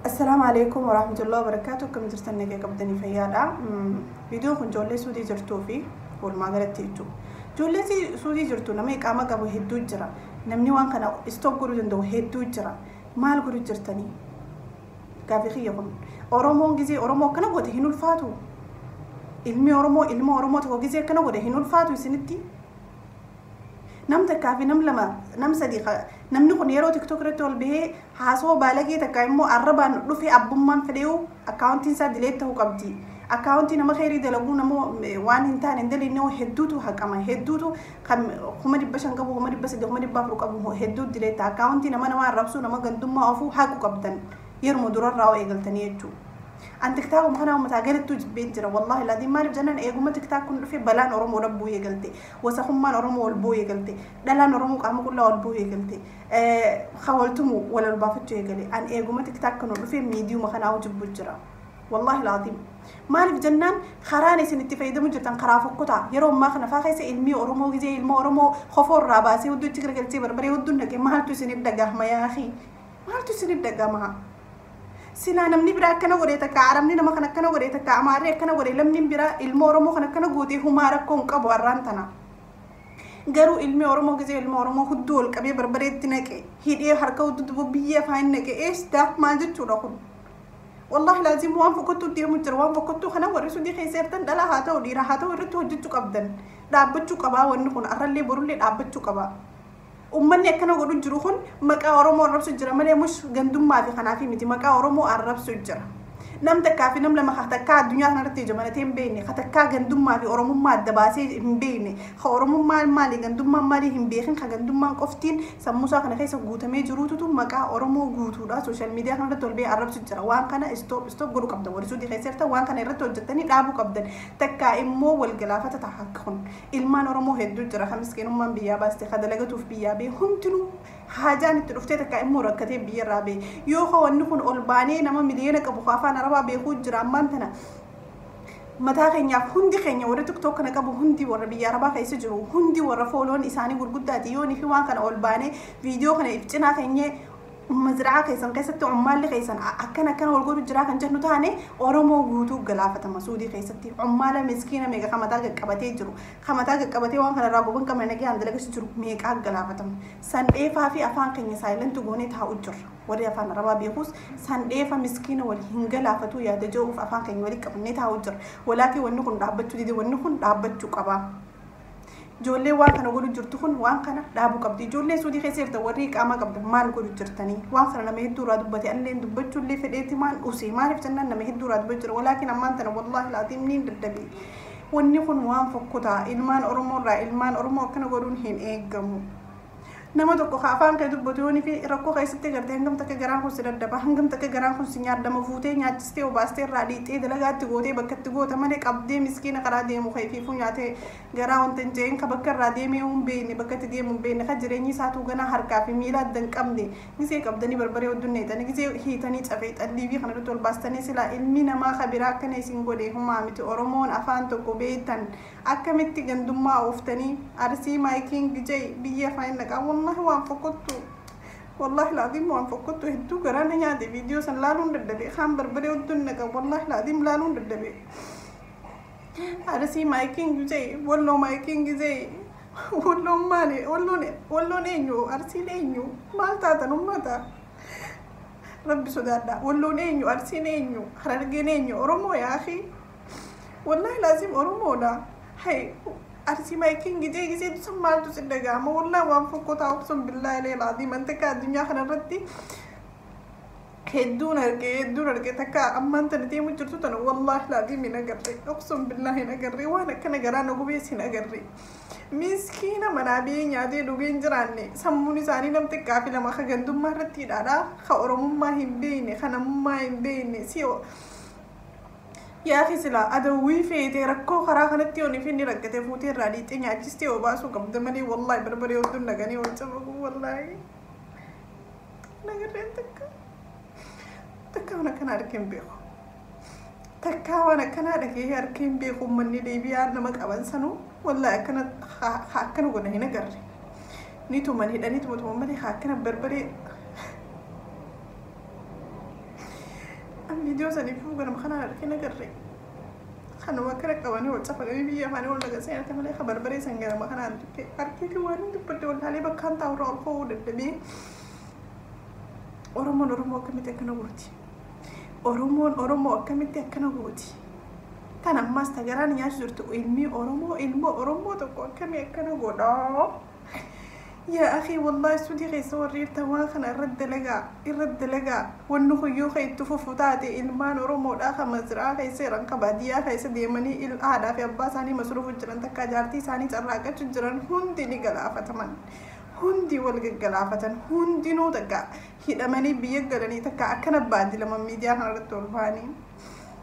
Assalaamu alaikum warahmatullahi wabarakatuh. Akkam jirtan nagaa qabdanii fayyaadha. Viidiyoon kun ijoollee suutii jirtuu fi walumaa galatti jechuudha. Ijoollee suutii jirtu nama iqaama qabu hedduu jira. Namni waan kana stop godhuu danda'u hedduu jira. Maal godhu jirtanii? Gaaffii kiyya kun. Oromoon gizee Oromoo akkana godhe hin ulfaatu. Ilmi Oromoo ilma Oromoo tokko gizee akkana godhe hin ulfaatu isinitti. Nam takkaa fi nam lama nam sadii namni kun yeroo TikTok irratti ol bahee haasawaa baalagee takka immoo arrabaan dhufee abbummaan fedheewu akkaawuntiin isaa delete ta'uu qabdi. Akkaawuntii nama kheyrii dalaguu nama waan hin taane hin daliine hedduutu haqama hedduutu kan 500,000 qabu 300,000 400,000 qabu hedduu delete ta'a. Akkaawuntii nama nama arrabsuu nama gandummaa ofuu haqu qabdan yeruma durarraa eegaltanii jechuudha. An tiktaakuma kana uummataa galattuu jibbeen jira wallaahi laadiin maaliif jennaan eeguma tiktaak kun dhufe balaan Oromoo dhabbuu eegalte wasakummaan Oromoo ol bu'uu eegalte dhalaan Oromoo qaama qullaa ol bu'uu eegalte hawaltumu wal ol baafachuu eegale an eeguma tiktaak kun dhufe miidiyuma kanaa jibbu jira wallaahi laadiin maaliif jennaan karaan isin itti fayyadamu jirtan karaa fokkotaa yeroo ammaa kana faa keessa ilmi Oromoo gizee ilma Oromoo kofoo irraa baasee hudduu itti garagalchee barbaree hudduu naqe maaltu isinif dhagahama yaakii maaltu isinif dhagahama silaa namni biraa akkana godhe takka arabni nama kan akkana godhe takka amaarri akkana godhe lammiin biraa ilma Oromoo kan akkana gootee humaa rakkoo hin qabu har'aan tana. Garuu ilmi Oromoo gizee ilma Oromoo hudduu ol qabee barbareetti naqe hidhee harka hudduu biyya afaan naqe eessa maal jechuudha kun. Wallaahi laazim waan fokkottuu deemu jira waan fokkottuu kana warri sudii keessa jirtan dhalaa haa ta'u dhiira haa ta'u irratti hojjechuu qabdan dhaabbachuu qabaa wanni kun arrallee borullee dhaabbachuu qabaa. Uummanni akkana godhu jiru kun maqaa Oromoo arrabsu jira malee mush gandummaa fi kanaafi miti maqaa Oromoo arrabsu jira. Nam takkaa fi nam lama takkaa addunyaa kanarratti jabanatee hin beekne takkaa gandummaa fi Oromummaa adda baasee hin beekne ka Oromummaan maali gandummaan maali hin beekin ka gandummaan qoftiin sammuusaa kana keessa guutamee jiruututu maqaa Oromoo guutuudha sooshaal miidiyaa kanarratti ol ba'ee arrabsu jira waan kana stop stop godhuu qabdan warri suudii keessa jirtan waan kana irratti hojjettanii dhaabuu qabdan takkaa immoo wal galaafata ta'a akka kun ilmaan Oromoo hedduu jira ka miskiinummaan biyyaa baaste ka dalagatuuf biyyaa ba'e hundinuu haajaan itti dhuftee takkaa immoo rakkatee biyyarraa ba'e yoo ka wanni kun ol baanee nama miliyoona qabu ka afaan arabaa beekuu jira ammaan tana mataa keenyaaf hundi keenya warri tiktok kana qabu hundi warra biyya arabaa keessa jiru hundi warra fooloon isaanii gurguddaati yoonii fi waan kana ol baanee viidiyoo kana if cinaa keenyee mazraa keessan keessatti ummaalli keessan akkana akkana wal godhu jiraa kan jennu taane Oromoo guutuu galaafatama suudii keessatti ummaala miskiina meeqa kamataa qaqqabatee jiru kamataa qaqqabatee waan kanarraa goban qabne nagayaan dalagachu jiru meeqaa galaafatama sandheefaa fi afaan keenya saayilantu goonee taa'u jirra warri afaan arabaa beekus sandheefa miskiina wal hin galaafatuu yaada jiruuf afaan keenya walii qabannee taa'u jirra walaakin wanni kun dhaabbachuu dide wanni kun dhaabbachuu qaba. Ijoollee waan kana godhu jirtu kun waan kana dhaabuu qabdi. Ijoollee suudii keessa jirtan warri qaama qabdan maal godhu jirtanii? Waan kana nama hedduu irraa dubbate allee dubbachuu illee fedheeti maal use maaliif jennaan nama hedduu irraa dubbachuu jira. Walaakin ammaan tana wallaahi laatiin niin dadhabe. Wanni kun waan fokkotaa ilmaan Oromoo irraa ilmaan Oromoo akkana godhuun hin eeggamu. Nama tokko ka afaan kee dubbatu yoonii fi rakkoo keessatti gartee hangam takka garaan kun si daddaba hangam takka garaan kun si nyaadama fuutee nyaachistee obaastee irraa dhiixee dalagaatti gootee bakka itti goota malee qabdee miskiina karaa deemu ka ifiifuu nyaatee garaa wanta hin je'in ka bakka irraa deemee hin beekne bakka itti deemu hin beekne ka jireenyi isaatuu ganaa harkaa fi miila adda hin qabne gisee qabdanii barbaree hodduun neexanii gisee hiitanii cafee xalliibii kana irratti ol baastanii silaa ilmi namaa ka biraa akkana isin godhe humaa miti Oromoon afaan tokko beektan akkamitti gandummaa ooftanii Arsii maayikiin gijee biyya afaan naqaa wallahi waan fokkottu wallahi laaziim waan fokkottu hedduu garaa na nyaate viidiyoo san laaluun dadhabe kaan barbaree hodduun naqa wallahi laaziim laaluun dadhabe Arsii maayikiin gijee Walloo maayikiin gijee Walloon maali Walloon Walloon eenyu Arsiin eenyu maal taatan ummata rabbi sodaadha Walloon eenyu Arsiin eenyu Harargeen eenyu Oromoo yaa akhi wallahi laazim Oromoodha hay Arsii maayikiin gijee gisee san maaltu si dhaga'ama wallahi waan fokkotaa uqsum billaahi illee laazim an takka addunyaa kanarratti hedduun argee hedduun argee takka ammaan tana deemu jirtu tana wallahi laazim hin agarre uqsum billaahi hin agarre waan akkana garaa na gubees hin agarre miskiina manaa biyya nyaatee dhugee hin jiraanne sammuun isaanii nam xiqqaa fi lama ka gandummaa irratti hidhaadha ka Oromummaa hin beekne ka namummaa hin beekne si yaa silaa adawwii feetee rakkoo karaa kanatti yoon ifin rakkate fuutee irraa dhiixee nyaachistee obaasuu qabda malee wallahi barbaree hodduun naganii wal cabaqu wallahi nagarreen takka takka waan akkana argee hin beeku takka waan akkanaa dhagee argee hin beeku uummanni deebi'aa nama qaban sanuu wallahi akkana akkana godha hin agarre. Ni tuman hidhanii tuma malee akkana barbaree viidiyoo saniif ganama kanaan argina garree. Kanuma akkana qabanii wal cafaqanii biyya afaanii wal nagasee nyaata malee ka barbaree san ganama kanaan argeeti waan hin dubbadde wallaalee bakkaan taa'urraa ol ka'uu dadhabee. Oromoon Oromoo akkamitti akkana gooti? Oromoon Oromoo akkamitti akkana gooti? Tan ammaas tagaraan nyaachuu jirtu ilmi Oromoo ilmoo Oromoo tokko akkamii akkana godhaa? Yaa akhi wallahi suudii keessa warri jirtan waan kana irratti dalagaa irratti dalagaa. Wanni kun yoo kan itti fufu taate ilmaan Oromoodhaa kan masraa keessa jiran kan baadiyyaa keessa deemanii haadhaa fi abbaa isaanii masruufu jiran takka jaartii isaanii carraaqachuu jiran hundi ni galaafataman. Hundi wal gaggalaafatan hundinuu takka hidhamanii biyya galanii takka akkana baadilaman miidiyaa kanarratti ol ba'anii.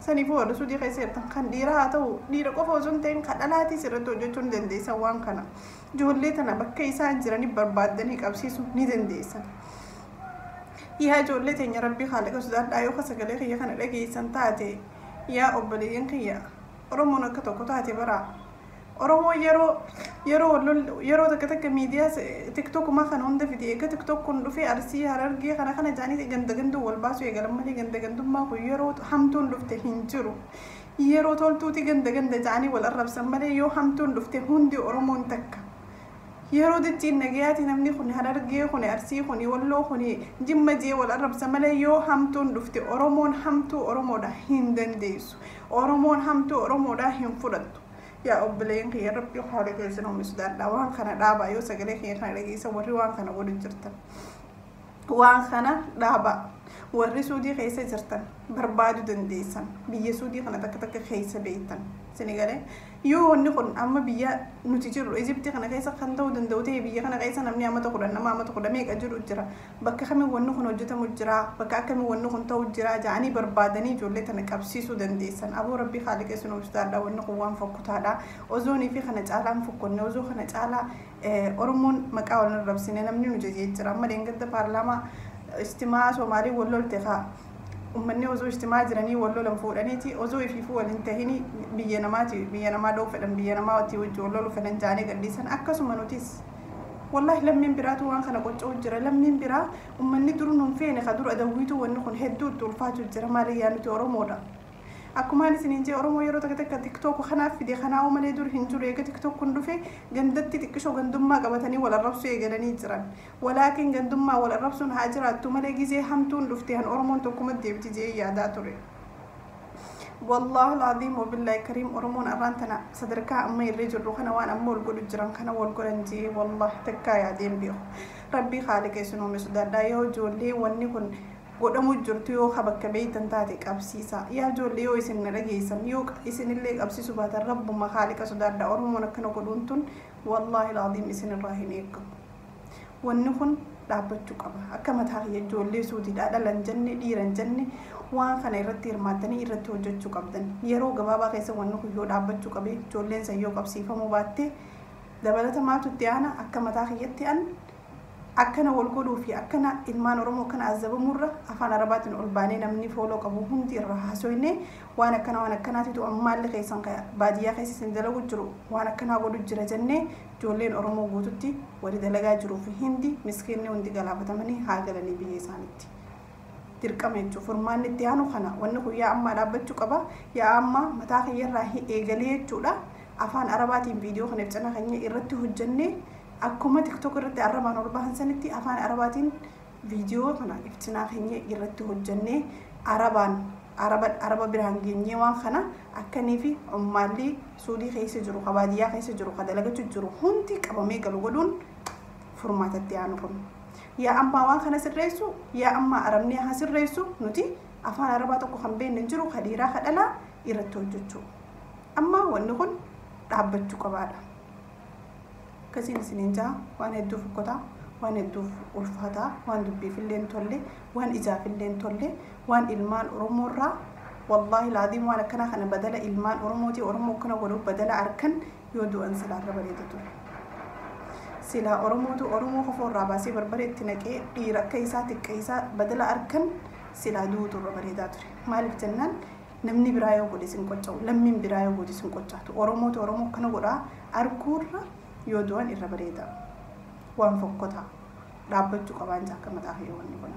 Saniifuu warri suudii keessa jirtan kan dhiiraa haa ta'u dhiira qofa osoo hin ta'in kan dhalaatiis irratti hojjechuu ni dandeessan waan kana. Ijoollee tana bakka isaan jiranii barbaaddanii qabsiisuu ni dandeessan. Yaa ijoollee teenya rabbii haalaqa sodaadhaa yoo sagalee kiyya kana dhageessan taate yaa obboleeyyan kiyya Oromoon akka tokko taate baraa. Oromoon yeroo takka takka miidiyaa tiktokumaa kana hunda fide eega tiktok kun dhufee Arsii Harargee kana kana jaanii ganda ganduu wal baasuu eegalan malee ganda gandummaa kun yeroo hamtuun dhufte hin jiru. Yeroo toltuuti ganda ganda jaanii wal arrabsan malee yoo hamtuun dhufte hundi Oromoon takka. Yeroo dacheen nagayaati namni kun Harargee kun Arsii kun Walloo kun Jimma jee wal arrabsa malee yoo hamtuun dhufte Oromoon hamtuu Oromoodha hin dandeessu. Oromoon hamtuu Oromoodha hin fudhattu. Yaa obboleeyyan kiyya rabbii haala keessan uume sodaadhaa waan kana dhaabaa yoo sagalee kiyya kana dhageessan warri waan kana godhu jirtan. Waan kana dhaabaa warri suudii keessa jirtan barbaaduu dandeessan biyya suudii kana takka takka keessa beektan. Sinigalee yoo wanni kun amma biyya nuti jirru Ijiptii kana keessa kan ta'uu danda'u ta'e biyya kana keessa namni amata 10 nama amata 10 meeqa jiru jira bakka kamiin wanni kun hojjetamu jira bakka akkamiin wanni kun ta'u jira ja'anii barbaadanii ijoollee tana qabsiisuu dandeessan. Aboo rabbii haala keessa nuuf sodaadhaa wanni kun waan fokkutaadha. Ozoonii fi kana caalaan fokkonne osoo kana caalaa Oromoon maqaa wal arrabsine namni nu jajee jira. Amma deengadda paarlaamaa istimaa Soomaalii wal lolte kaa ummanni osoo istimaa jiranii wal lolan fuudhaniiti osoo ifiifuu wal hin tahini biyya namaati biyya namaa dha'uu fedhan biyya namaa wajjin wajjin wal loluu fedhan jaanii gadhiisan. Akkasuma nutis wallahi lammiin biraatu waan kana qocca'u jira. Lammiin biraa ummanni dur nuun feene ka dur adawwiitu wanni kun hedduu itti ulfaachuu jira. Maaliyyaan nuti Oromoodha. Akkumaan isiniin jee Oromoo yeroo takka takka tiktook kanaaf fide kanaa malee dur hin jiru. Eega tiktook kun dhufe gandatti xiqqishoo gandummaa qabatanii wal arrabsuu eegalanii jiran. Walaakin gandummaa wal arrabsuun haa jiraattu malee gizee hamtuun dhufte han Oromoon tokkuma deebiti jee yaadaa ture. Wallaahi alaaziim wabillahi kariim Oromoon arraan tana sadarkaa amma irra jirru kana waan amma wal godhu jiran kana wal godhan jee wallaahi takkaa yaadeen beeku. Rabbii haala keessan uume sodaadhaa yoo ijoollee wanni kun godhamu jirtu yoo bakka beeytan taate qabsiisa. Yaa ijoollee yoo isin na dhageessan yoo isinillee qabsiisu baatan rabbuma haaliqa sodaadhaa Oromoon akkana godhuun tun wallaahi alaaziim isinirraa hin eeggamu. Wanni kun dhaabbachuu qaba. Akka mataa kiyya ijoollee suutiidhaa dhalan jenne dhiiran jenne waan kana irratti hirmaattanii irratti hojjechuu qabdan. Yeroo gabaabaa keessa wanni kun yoo dhaabbachuu qabe ijoolleen san yoo qabsiifamuu baatte dabalata maaltu itti aana akka mataa kiyyatti an akkana wal godhuu fi akkana ilmaan Oromoo akkana azabamurra afaan Arabaatiin ol baanee namni fooloo qabu hundi irra haasoyne waan akkana waan akkanaatitu ammaallee keessan baadiyyaa keessa isin dalagu jiru waan akkanaa godhu jira jennee ijoolleen Oromoo guututti wali dalagaa jiruu fi hindi miskiinni hundi galaafatamanii haa galanii biyya isaaniitti. Dirqama jechuun furmaanni itti aanu kana wanni kun yaa ammaa dhaabbachuu qaba yaa ammaa mataa kiyyarraa eegalee jechuudha. Afaan Arabaatiin viidiyoo kana cina keenya irratti hojjennee akkuma tiktok irratti arrabaan ol bahan sanitti afaan Arabaatiin viidiyoo kana ibsinaa keenya irratti hojjennee arabaan araba biraan geenyee waan kana akkanii fi ummaalli suudii keessa jiru ka baadiyyaa keessa jiru ka dalagachuu jiru hundi qabamee galu godhuun furmaatatti aanu kun. Yaa ammaa waan kana sirreessu yaa ammaa arabni haa sirreessu nuti afaan Arabaa tokko kan beekne jiru ka dhiiraa ka dhalaa irratti hojjechuu. Amma wanni kun dhaabbachuu qabaadha. Akkasiin isiniin jaa waan hedduu fokkotaa waan hedduuf ulfaataa waan dubbiifillee hin tolle waan ijaafillee hin tolle waan ilmaan Oromoorraa wallaahi laadiin waan akkanaa kana badala ilmaan Oromooti Oromoo akkana godhuuf badala harkan yoo du'an silaarra bareeda ture. Silaa Oromootu Oromoo kofoorraa baasee barbaree itti naqee dhiira akka isaa xiqqa isaa badala harkan silaa duutu irra bareedaa ture. Maaliif jennaan namni biraa yoo godhe sin qocca'u lammiin biraa yoo godhe sin qoccaatu Oromootu Oromoo akkana godhaa arguurra yoo du'an irra bareeda. Waan fokkotaa dhaabbachuu qabaan akka mataa kiyya wanni kun.